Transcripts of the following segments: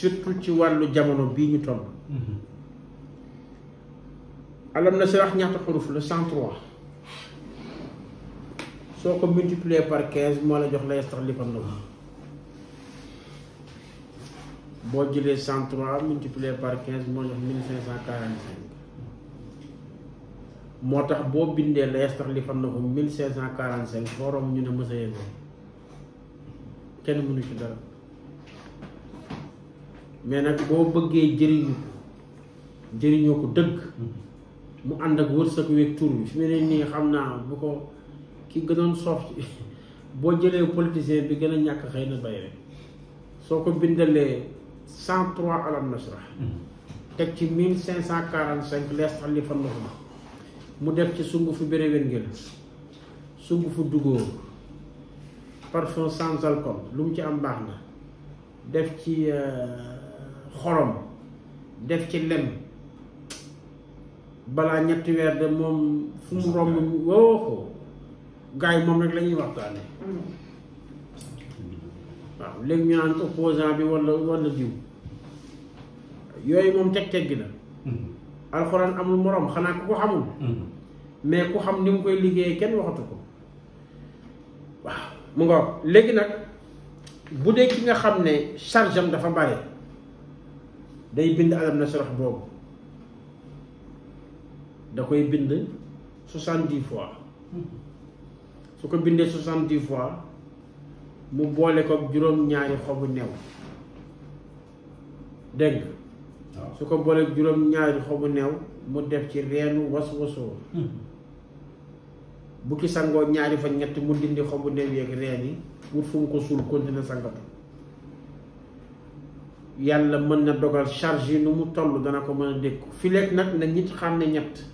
surtout ci wàllu jamono bii ñu toll. alam nashrah ñaata xuruf la 103 soo ko multiplier par 15 moo la jox la yastaxlifannakum boo jëlee 103 multiplier par 15 moo jox 1545 moo tax boo bindee la yastaxlifannakum 1545 forom ñu ne mësa yéegoo kenn mënu ci dara mais nag boo bëggee jëriñoo ko dëgg mu ànd ak wërsëg weeg tur bi fi mu ne nii xam naa bu ko ki gënoon soof ci boo jëlee politicien bi gën a ñàkk xëy na bay rek soo ko bindalee 103 alam nashrah teg ci 1545 yastaxlifannakum mu def ci sungufu béréwéngel sungufu dugóor parfum sans alcool lu mu ci am baax na def ci xorom def ci lem balaa ñetti weer de moom fu mu romb woo ko gars yi moom rek la ñuy waxtaane waaw léegi ñu naan opposant bi wala diw yooyu moom teg-teggi la alxuraan amul moroom xanaa ku ko xamul mais ku xam ni mu koy liggéeyee kenn waxatu ko waaw mu nga léegi nag bu dee ki nga xam ne charge am dafa bare day bind alam nashrah boobu da koy bind 70 fois su ko bindee 70 fois mu boole ko juróom-ñaari xobu new dégg nga su ko boolee juróom-ñaari xobu new mu def ci reenu was-wasoo bu ki sangoo ñaari fa ñett mu dindi xobu new yeeg reen yi wut fu mu ko suul continuer sangatu yàlla mën na dogal charge yi nu mu toll dana ko mën a dégg fi lekk nag na nit xam ne ñett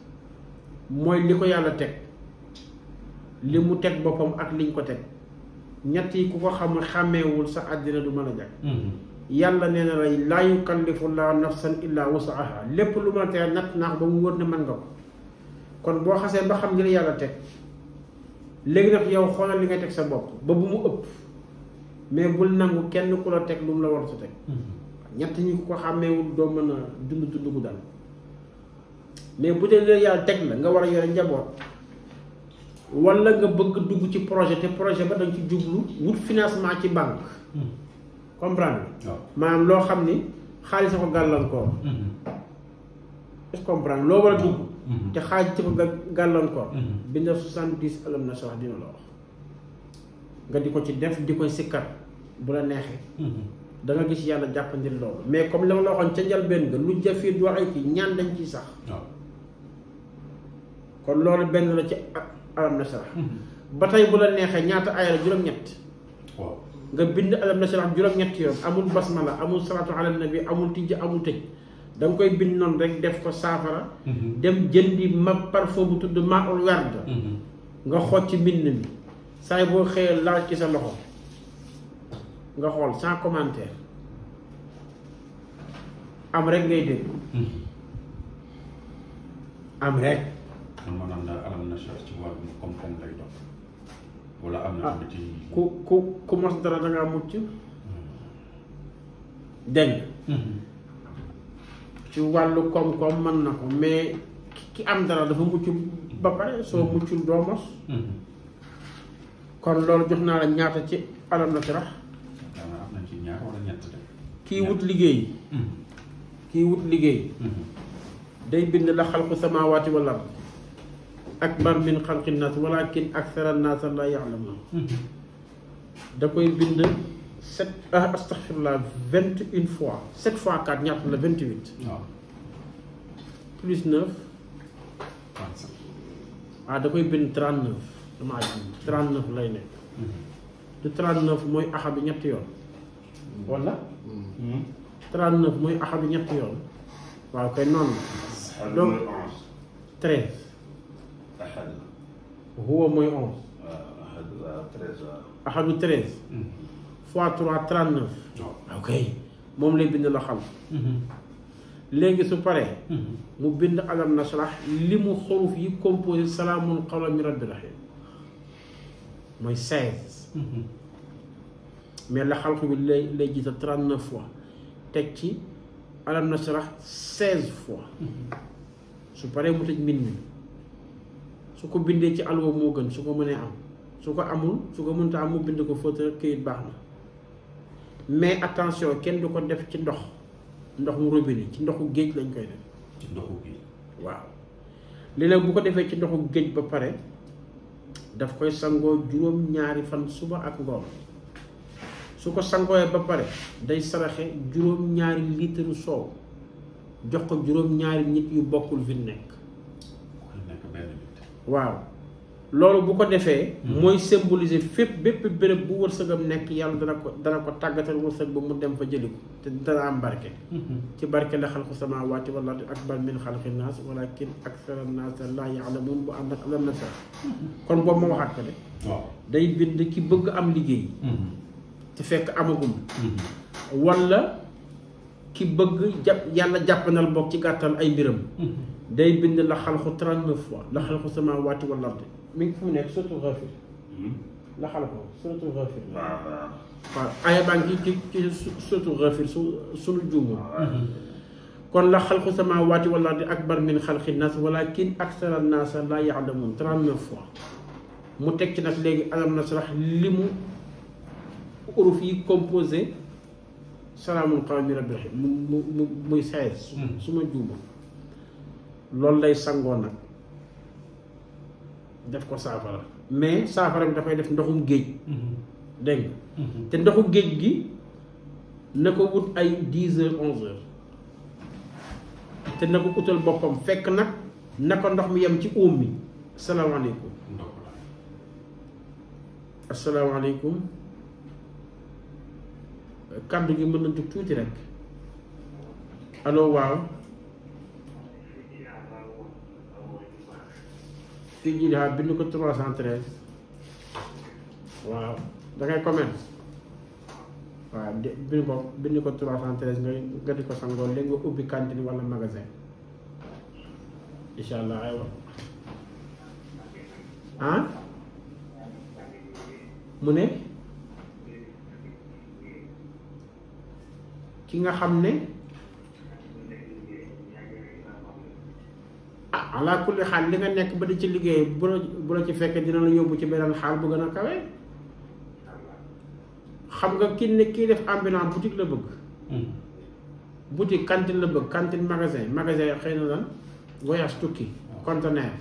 mooy li ko yàlla teg li mu teg boppam ak liñ ko teg ñett yi ku ko xam xàmmeewul sa àddina du mën a jag yàlla nee na lay laa yukallifu llaahu nafsan illaa wus'ahaa lépp lu ma tee natt naax ba mu wóor ne mën nga ko kon boo xasee ba xam li la yàlla teg léegi nag yow xoolal li ngay teg sa bopp ba bu mu ëpp mais bul nangu kenn ku la teg lu mu la war sa teg ñett ñi ku ko xàmmeewul doo mën a dund gu dal mais bu dee leen yàlla teg la nga war a yore njaboot wala nga bëgg dugg ci projet te projet ba dañ ci jublu wut financement ci banque comprendre maanaam loo xam ni xaalis a ko gàllankoor est-ce comprendre loo war a dugg te xaalis ci ko gàllankoor binda 70 alam nashrah dina la wax nga di ko ci def di koy sikkar bu la neexee da nga gis yàlla jàppandil loolu mais comme la ma la waxoon ca njëlbéen nga lu jafir du waxee ci ñaan dañ ciy sax kon loolu benn la ci alam nashrah ba tey bu la neexee ñaata aaya la juróom-ñett nga bind alam nashrah juróom-ñett yoon amul basmala amul salaatu ala nabi amul tijj amul tëj da nga koy bind noonu rek def ko saafara dem jëndi parfum bu tudd maul werd nga xool ci mbind mi saay boo xëyee laal ci sa loxo nga xool sans commentaire am rek ngay dégg am rek maanaam daal alam nashrah ci wàllu koom-koom lay dox wala am na ci ku mos dara da ngaa mucc dégg ci wàllu koom-koom mën na ko mais ki am dara dafa mucc ba pare soo muccul doo mos kon loolu jox naa la ñaata ci alam nashrah am na ci ñaar wala ñett de kii wut liggéey day bind la xalqu samaawaati wal ard akbar min xalqi naas walakin aksara naas laa ya'lamuun da koy bind astaghfirullah 21 fois 7 fois 4 ñaata la 28 plus 9 35 da koy bind 39 damaa ji 39 lay nekk te 39 mooy axa bi ñetti yoon wala 39 mooy axa bi ñetti yoon waaw kay noonu la donc 13 huwa mooy 11 ahadu 13 fois 3 39 ok moom lay bind la xam léegi su paree mu bind alam nashrah li mu xuruf yi composé salaamun qawlan min rabbil rahim mooy 16 mais la xalq bi lay jiital 39 fois teg ci alam nashrah 16 fois su paree mu tëj min su ko bindee ci alwa moo gën su ko mënee am su ko amul su ko mënta am mu bind ko fóota këyit baax na mais attention kenn du ko def ci ndox mu robinet ci ndoxu géej lañ koy def ci ndoxu géej waaw li nag bu ko defee ci ndoxu géej ba pare daf koy sangoo juróom-ñaari fan suba ak ngoon su ko sangooyee ba pare day saraxe juróom-ñaari litre soow jox ko juróom-ñaari nit yu bokkul fi nekk waaw loolu bu ko defee mooy symboliser fépp bépp béréb bu wërsëgam nekk yàlla dana ko tàggatal wërsëg ba mu dem fa jëli ko te dana am barke ci barke la xalqu samaawaati wal ardi akbar min xalqi naas walakin aksara naas laa ya'lamuun bu ànd ak alam nashrah kon boobu ma waxaat ko de day bind ki bëgg am liggéey te fekk amagum wala ki bëgg yàlla jàppanal bokk ci gàttal ay mbiram day bind la xalqu 39 fois la xalqu samaawaati wal ardi mi ngi fu mu nekk surtout Ghafir la xalqu surtout Ghafir waaw aaya baa ngi ci surtout Ghafir suñu juumoo kon la xalqu samaawaati wal ardi akbar min xalqi naas walakin aksara naas laa ya'lamuun 39 fois mu teg ci nag léegi alam nashrah li mu uruf yi composé salaamun qawlan min rabbir rahiim muy 16 su ma juumoo loolu lay sangoo nag def ko saafara mais saafara bi dafay def ndoxum géej dégg nga te ndoxu géej gi na ko wut ay 10 heures 11 heures te na ko utal boppam fekk nag naka ndox mi yem ci óom mi asalaamaaleykum asalaamaaleykum kàddu gi mën na jug tuuti rek allo waaw fii jii daal bind ko 313 waaw da ngay commerce waaw bind ko 313 nga di ko sangoo léegi nga ubbi cantine wala magasin incha allah aywa ah mu ne ki nga xam ne ala kulli xaal li nga nekk ba di ci liggéey bu la ci fekkee dina la yóbbu ci beneen xaal bu gën a kawe xam nga kii def ambulant boutique la bëgg boutique cantine la bëgg cantine magasin xëy na lan voyage tukki conteneur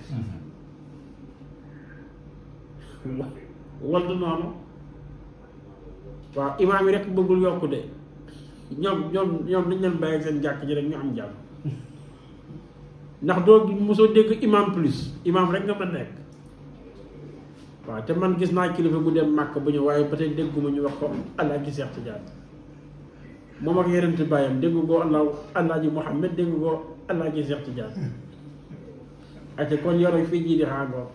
wal du noonu waaw imaam yi rek bëggul yokku de ñoom dañ leen bàyyi ak seen jàkk ji rek ñu am jàmm ndax doo mosoo dégg imam plus imam rek nga ma nekk waaw te man gis naa kilifa gu dem màkk bu ñu waaye ba tey dégguma ñu wax ko Alaaji Seex Tijaan moom ak yerente bàyyam déggu ko Alaaji Muhammad déggu ko Alaaji Seex Tijaan ate kon yoro fii jii di xaangoo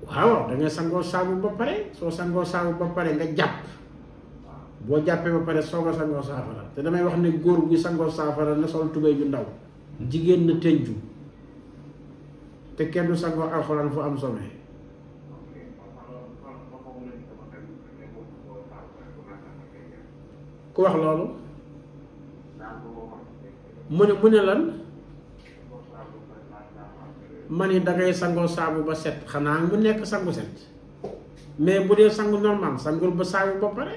waaw da ngay sangoo saabu ba pare soo sangoo saabu ba pare nga jàpp boo jàppee ba pare soog a sangoo saafara te damay wax ne góor gi sangoo saafara na sol tubéy ju ndaw jigéen na tënju te kenn du sangoo alxuraan fu am sommet ku wax loolu mu ne lan man yi dangay sangoo saabu ba set xanaa mu nekk sangu set mais bu dee sangu normal sangul ba saabu ba pare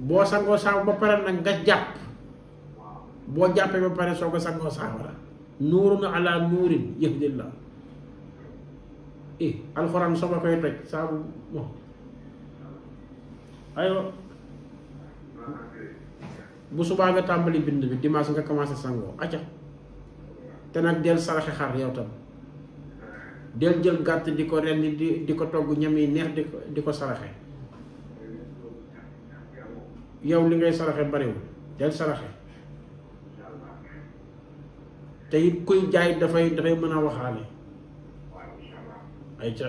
boo sangoo saabu ba pare nag nga jàpp boo jàppee ba pare soo ko sangoo saafara nuurun ala nuurin yahdillah alxuraan soo ko koy toj saabu moom aywa bu subaa nga tàmbali bind bi dimanche nga commencé sangoo acca te nag del saraxe xar yow tam del jël gàtt di ko rendi di ko togg ñam yi neex di ko saraxe yow li ngay saraxe bariwul del saraxe te it kuy jaay dafay mën a waxaale ay ca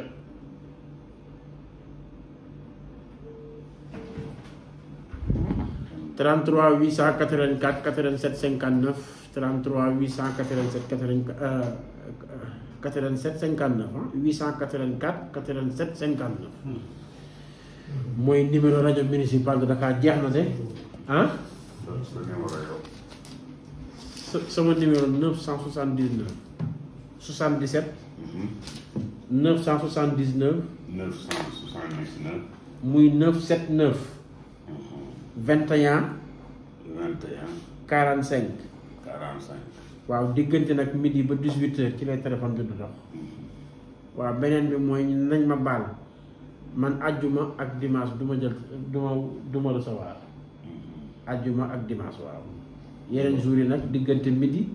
33 884 87 59 33 887 80 87 59 884 87 59 mooy numéro rajo municipal de Dakar jeex na de ah sama numéro 979 77 979 muy 979 21 45 waaw diggante nag midi ba 18h ci lay téléphone bi du dox waaw beneen bi mooy nañ ma baal man ajjuma ak dimanche du ma jël du ma recevoir ajjuma ak dimanche waaw yeneen jours yi nag diggante midi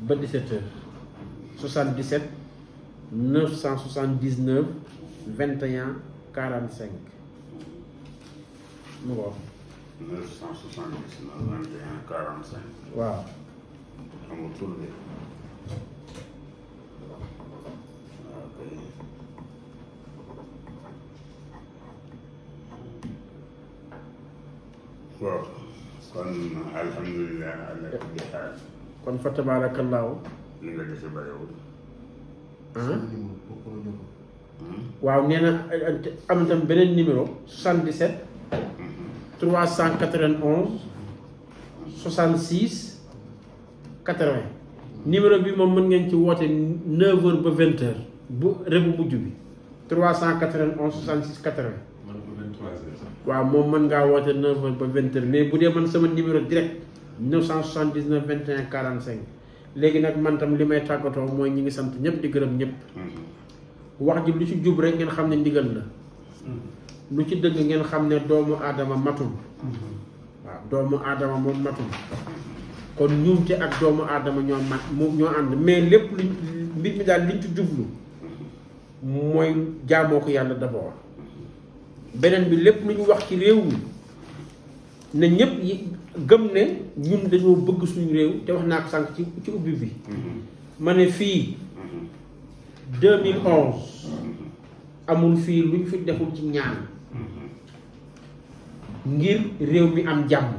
ba 17h 77 979 21 45 mu ko 979 21 45 waaw amul tur bi waaw kon alhamdulilah ala kulli xaal kon fa tabaarakallaahu li nga dese bariwul waaw nee na am tam beneen numéro 77 391 66 80 numéro bi moom mën ngeen ci woote 9h ba 20h bu rebu mujj bi 391 66 80 waaw moom mën ngaa woote 9h ba 20h mais bu dee man sama numéro direct 979 21 45 léegi nag man tam li may tàggatoo mooy ñi ngi sant ñëpp di gërëm ñëpp wax ji lu ci jub rek ngeen xam ne ndigal la lu ci dëgg ngeen xam ne doomu aadama matul waaw doomu aadama moom matul kon ñuumte ak doomu aadama ñoo mat ñoo ànd mais lépp luñ mbir mi daal liñ ci jublu mooy jaamoo ko yàlla d'abord beneen bi lépp lu ñu wax ci réew mi ne ñëpp gëm ne ñun dañoo bëgg suñu réew te wax naa ko sànq ci ubbi bi ma ne fii 2011 amul fii luñ fi deful ci ñaan ngir réew mi am jàmm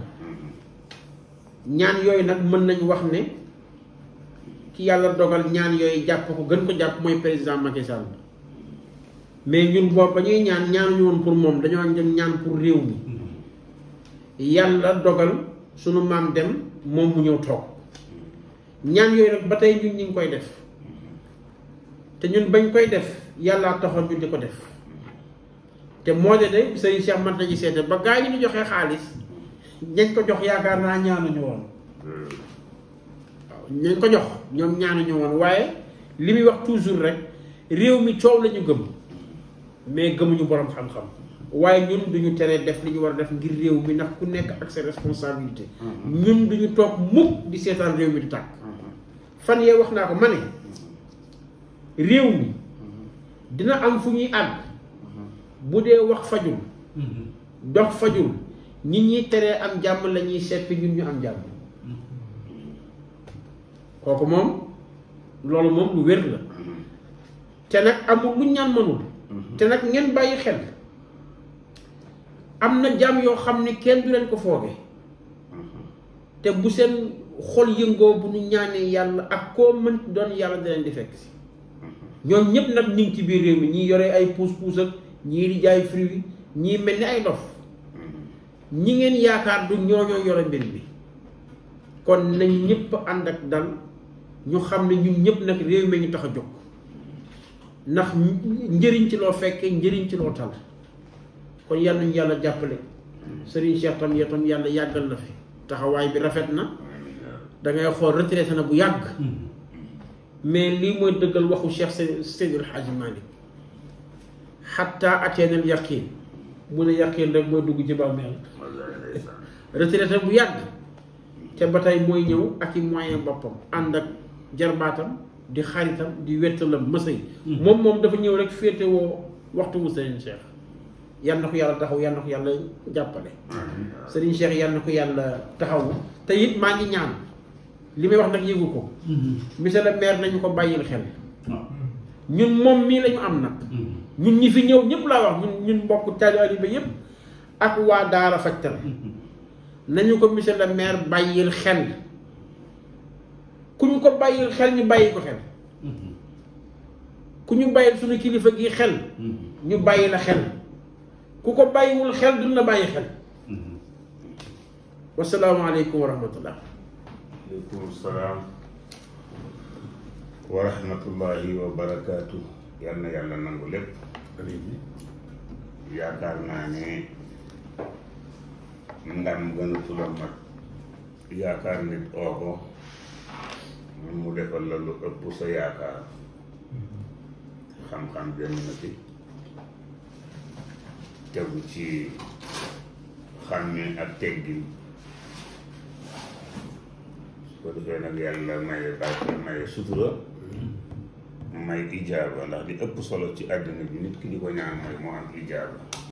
ñaan yooyu nag mën nañ wax ne ki yàlla dogal ñaan yooyu jàpp ko gën ko jàpp mooy président Macky Sall mais ñun boobu ba ñuy ñaan ñaanuñu woon pour moom dañoo ñaan pour réew mi yàlla dogal sunu maam dem moom mu ñëw toog ñaan yooyu nag ba tey ñun ñi ngi koy def te ñun bañ koy def yàllaa taxoon ñu di ko def te moo de sëriñ Cheikh mat nañu seete ba gaa yi ñu joxee xaalis ñañ ko jox yaakaar naa ñaanuñu woon waaw ñañ ko jox ñoom ñaanuñu woon waaye li muy wax toujours rek réew mi coow la ñu gëm mais gëmuñu borom xam-xam waaye ñun duñu teree def li ñu war a def ngir réew mi ndax ku nekk ak sa responsabilité ñun duñu toog mukk di seetaan réew mi di tàkk fan yee wax naa ko ma ne réew mi dina am fu ñuy àgg bu dee wax fajul dox fajul nit ñi teree am jàmm la ñuy seppi ñun ñu am jàmm kooku moom loolu moom lu wér la te nag amul lu ñaan mënul te nag ngeen bàyyi xel am na jàmm yoo xam ne kenn du leen ko fooge te bu seen xol yëngoo bu ñu ñaanee yàlla ak koo mën doon yàlla da leen di fekk si ñoom ñëpp nag ñu ngi ci biir réew mi ñii yore ay puus-puus ak ñii di jaay fruit ñii mel ni ay dof ñi ngeen yaakaar du ñooñoo yore mbir bi kon nañ ñëpp ànd ak dal ñu xam ne ñun ñëpp nag réew mi ñu tax a jóg ndax njëriñ ci loo fekkee njëriñ ci loo tal kon yàlla nañu yàlla jàppale Serigne Cheikh tam yow tam yàlla yàggal la fi taxawaay bi rafet na da ngay xool retraité na bu yàgg mais lii mooy dëggal waxu Cheikh Seydil Hadji Malick xatta ateenal yaqin mu ne yaqin rek mooy dugg ci bàmmeel retraité bu yàgg te ba tey mooy ñëw ak i moyen boppam ànd ak jarbaatam di xaritam di wettalam mësay moom dafa ñëw rek féete woo waxtu wu Serigne Cheikh yal na ko yàlla taxaw yal na ko yàlla jàppale Serigne Cheikh yal na ko yàlla taxawu te it maa ngi ñaan li may wax nag yëgu ko monsieur le maire nañu ko bàyyil xel ñun moom mii lañu am nag ñun ñi fi ñëw ñëpp laa wax ñun mbokk taalibe yëpp ak waa Daara Fajtal nañu ko monsieur le maire bàyyil xel ku ñu ko bàyyil xel ñu bàyyi ko xel ku ñu bàyyil suñu kilifa gi xel ñu bàyyi la xel ku ko bàyyiwul xel duñ la bàyyi xel wasalaamu aleykum wa rahmatullah aleykum salaam wa rahmatullahi wa barakaatu. yal na yàlla nangu lépp. yaakaar naa ne ndam gënatu la mat yaakaar nit oo ko mu defal la lu ëpp sa yaakaar xam-xam génn na ci tegu ci xàmmee ak teggin su ko defee nag yàlla maye barke maye sutura may ijaaba ndax li ëpp solo ci àddina bi nit ki di ko ñaan mooy moo am ijaaba